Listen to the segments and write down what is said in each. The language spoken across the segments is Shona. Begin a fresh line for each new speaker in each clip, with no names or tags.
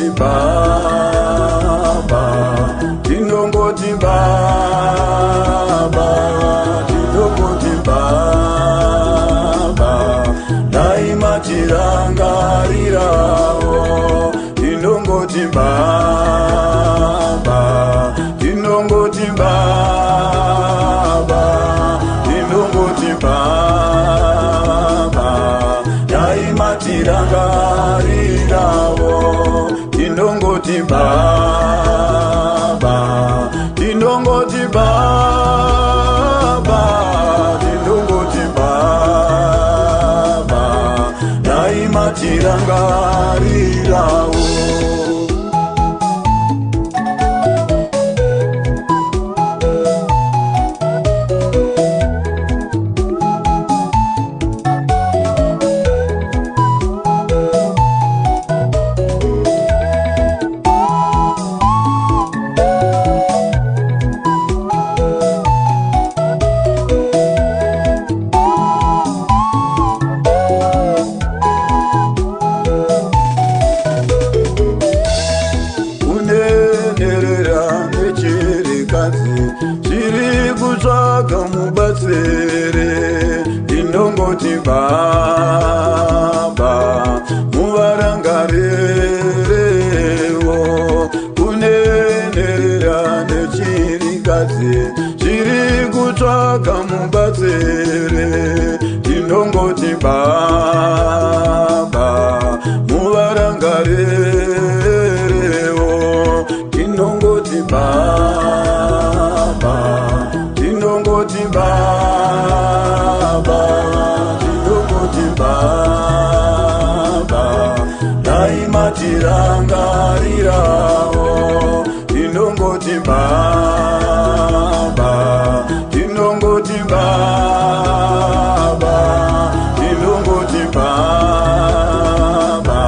Tinongoti baba, tinongoti baba, tinongoti baba, dai matirangarirawo. Tinongoti baba, tinongoti baba, tinongoti baba, dai matirangarirawo. Tinongoti baba, tinongoti baba, tinongoti baba, dai matirangarirawo. Kune nherera nechirikadzi zviri kutsvaga mubatsiri. Ndinongoti baba, muvarangarirewo. Kune nherera nechirikadzi zviri kutsvaga mubatsiri. Ndinongoti baba, muvarangarirewo. Tinongoti baba, tinongoti baba, tinongoti baba, dai matirangarirawo. Tinongoti baba, tinongoti baba, tinongoti baba,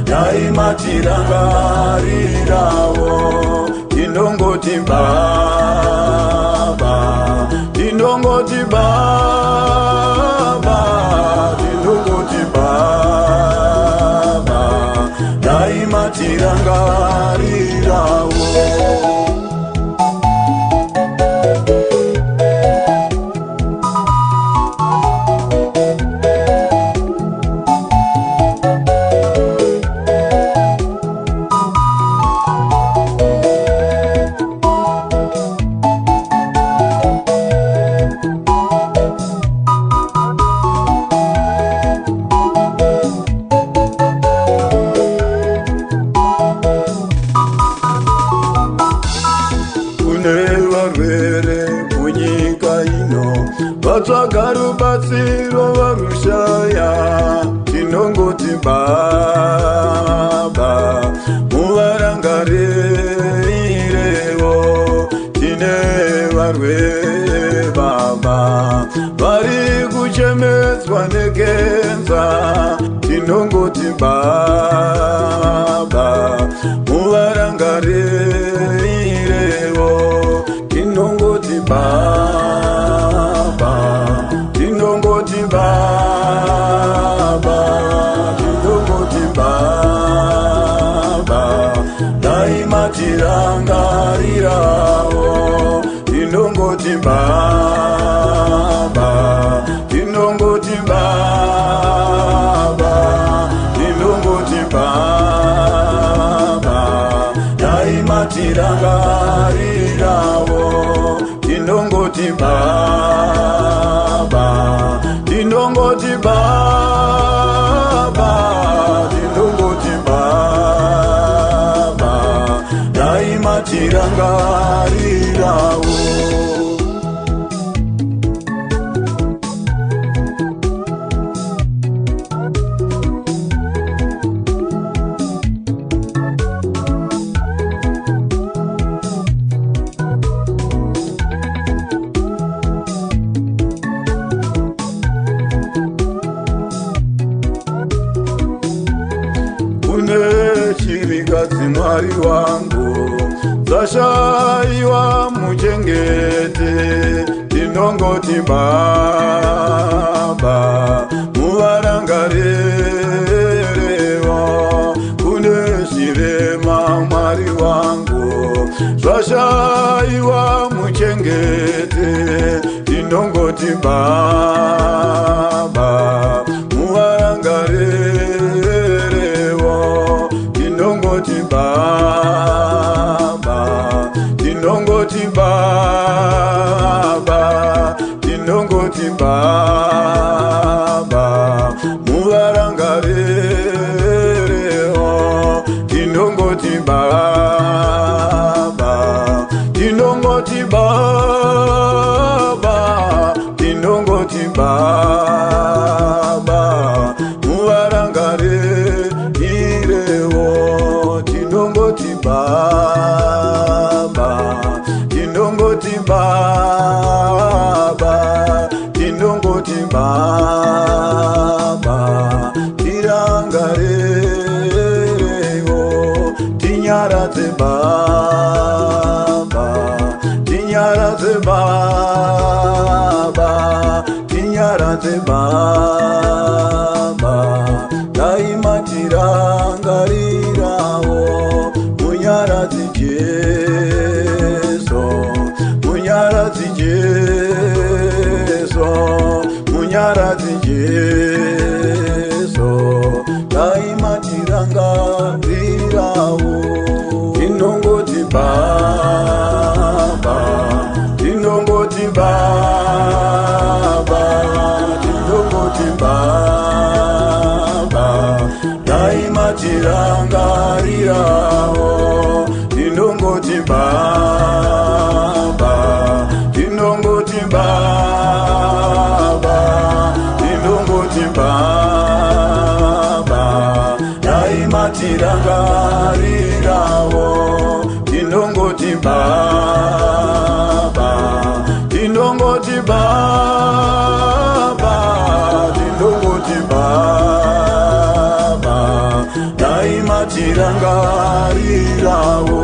dai matirangarirawo. Tinongoti baba, tinongoti baba, tinongoti baba, dai matirangarirawo. Kune varwere munyika ino vatsvaga rubatsiro varushaya. Tinongoti baba, muvarangarirewo. Tine varwere baba vari kuchemedzwa nekenza. Tinongoti baba, muvarangarirewo. Tinongoti baba, tinongoti baba, tinongoti baba, dai matirangarirawo. Tinongoti baba, tinongoti baba, tinongoti baba, dai matirangarirawo. Tinongoti baba, tinongoti baba, tinongoti baba, dai matirangarirawo. Kune chirikadzi Mwari wangu dzashaiwa muchengete. Tinongoti baba, muvarangarirewo. Kune zvirema Baba, muvarangarirewo. Tinongoti Baba, tinongoti Baba, tinongoti Baba, muvarangarirewo. Tinongoti Baba, tinongoti Baba, tinongoti Baba, muvarangarirewo. Tinongoti Baba, tinongoti Baba, tinongoti Baba, tirangarirewo. Tinyaradze Baba, tinyaradze Baba, tinyaradze Baba, dai matirangarirawo. Munyaradzi Jesu, Munyaradzi Jesu, Munyaradzi Jesu, dai matirangarirawo. Tinongoti Baba, tinongoti Baba, tinongoti Baba, dai matirangarirawo. Tinongoti Baba, tinongoti Baba, tinongoti Baba, dai matirangarirawo. Tinongoti Baba, tinongoti Baba, tinongoti Baba, dai matirangarirawo.